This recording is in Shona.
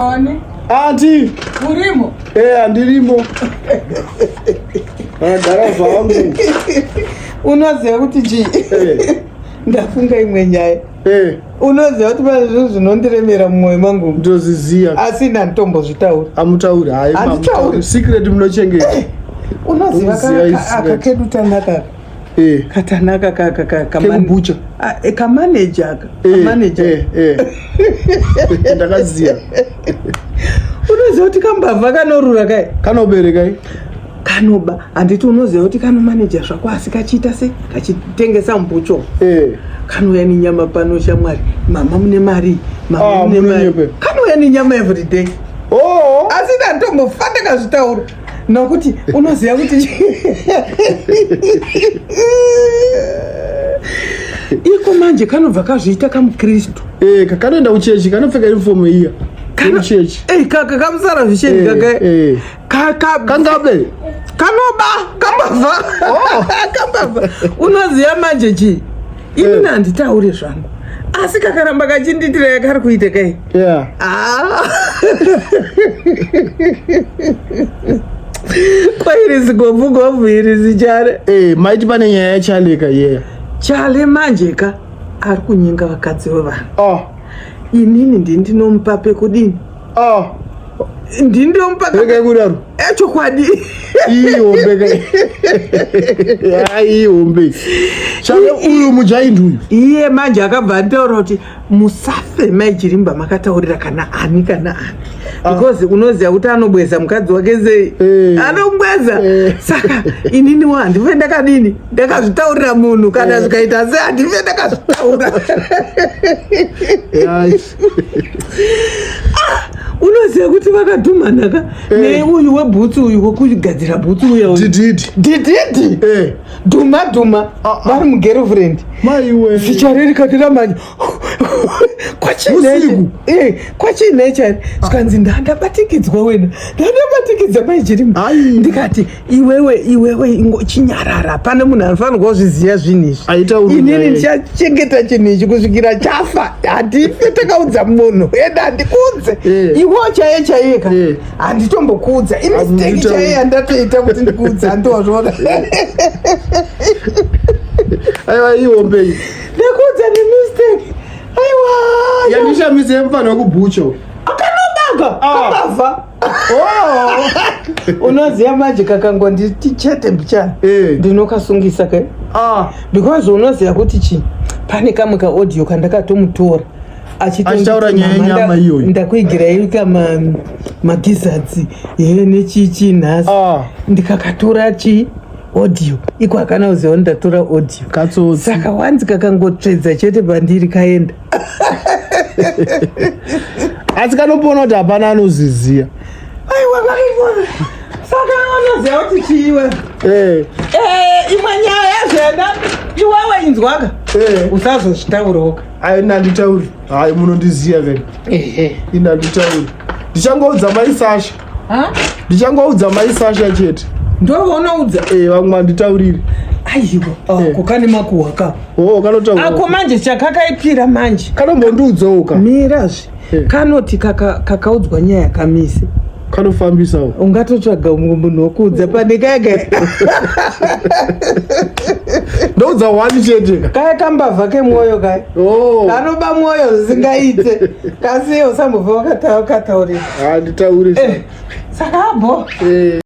Ani? Auntie. Urimo? Eh, ndirimo. Gara zvangu. Unoziva kuti chii? Eh. Ndafunga imwe nyaya. Eh. Unoziva kuti pane zvinhu zvinondiremera mumwoyo mangu. Ndozviziva. Asi ini handitombozvitauri. Amutauri hayi. Handitauri. Secret munochengeta. Eh. Unoziva aka kedu tanaka. Eh. Katanaka kaka kaka kekubucha. Ah, kamaneja aka. Kamaneja. Eh, eh. Ndakaziva. Unoziva kuti kambavha kanorura kai? Kanobereka kai? Kanoba. Handiti unoziva kuti kanomaneja zvako asi kachiita sei? Kachitengesa mbucho. Eh. Kanouya nenyama pano shamwari. Mama mune mari. Mama ah, mune mari. munonyepe. Kanouya nenyama every day. Oh. Asi ndantombofa ndakazvitaura. Nokuti unoziva kuti iko manje kanobva kazviita kamukristu. Eh, kanoenda kuchechi, kanopfeka uniform iya. Kuchechi. Eh, kaka kamusara visheni kaka. Eh. Kaka kangabe. Kanoba, kambavha. Oh. Kambavha. Unoziva manje chii? Ini handitaure zvangu. Asi kakaramba kachindiitira yakari kuita kai. Yeah. Ah. Kwairi zigobvu gobvu iri zichare. Eh, maiti pane nyaya yachaleka yeah. Chale manje ka ari kunyenga vakadzi vevanhu. Oh. Inini ndini ndinomupa pekudini? Oh. Ndini ndinomupa Rega kudaro. Echokwadi. Ihombe ka. Ya ihombe. Chale uyu mujaindi uyu. Iye manje akabva ataura kuti musafe mai Chirimba makataurira kana ani kana ani. Because unoziva kuti anobweza mukadzi wake sei? Eh. Anobweza. Eh. Saka inini wa handife ndakadini? Ndakazvitaurira munhu kana Eh. zvikaita sei handife ndakazvitaura. Yes. Unoziva kuti vakadhumana ka neuyu webhutsu uyu wekugadzira bhutsu uya uyu. Dididi. Dididi. Eh. Dhuma dhuma vari mugirlfriend. Maiwe. Zichare rikatiramanya. Usiku? Kwachine chari zvikanzi ndandabatikidzwa wena ndandabatikidza mai Chirimba. Ai. Ndikati iwewe iwewe ingochinyarara pane munhu anofanirwa kuzviziva zvinhu izvi. Aitauri Inini nyaya iyi. ndichachengeta chinhu ichi kusvikira chafa. Handife takaudza munhu ende handikuudze. Eh. Iwewo chaiye chaiye ka Eh. handitombokuudza. Imistake Handitauri. chaiye yandatoita kuti ndikuudze handiwazviona. Aiwa ihombe iyi. Ndakuudza nemistake. Aiwa. Yandishamise yemufana wekubhucha uyu. Akanobaka Ah. kambavha. Oh. Unoziva manje kakangonditi chete mbichana Eh. ndinokasungisa ka Ah. because unoziva kuti chi pane kamwe kaaudio kandakatomutora Achitaura nyaya yenyama iyoyo. Ndakuigirai kama magizadzi he nechichi nhasi Ah. ndikakatora chi audio iko hakana kuziva kuti ndatora audio Katsotsi. saka wanzi kakangotsvedza chete pandiri kaenda. Asi kanopona kuti hapana anoziziya. Aiwa kakipona. Saka unoziva kuti chiiwe. Eh. Eh, imwe nyaya zvenda iwewe inzwaka. Eh. Usazozvitaurawoka. Ai nanditauri. Hai munondiziya vena. Ehe. Inanditauri. Ndichangoudza mai Sasha. Ha? Ndichangoudza mai Sasha chete. Ndovaunoudza? Eh, vamwe handitauriri. Aiwa, Eh. ako kane makuhwa ka. Oh, kanotaura. Ako manje chakakaipira manje. Kanombondiudzawo ka. Mirazve. Eh. Kanoti kakaudzwa nyaya yakamise. Kanofambisawo. Ungatotsvaga mumwe munhu wokuudza pane kaya kaya. Ndoudza one chete ka. Kaya kambavha kemwoyo kaya. Oh. Kanoba mwoyo zvisingaite. Kasi usambobva wakataurira. Handitauri. Eh, saka abo. Eh.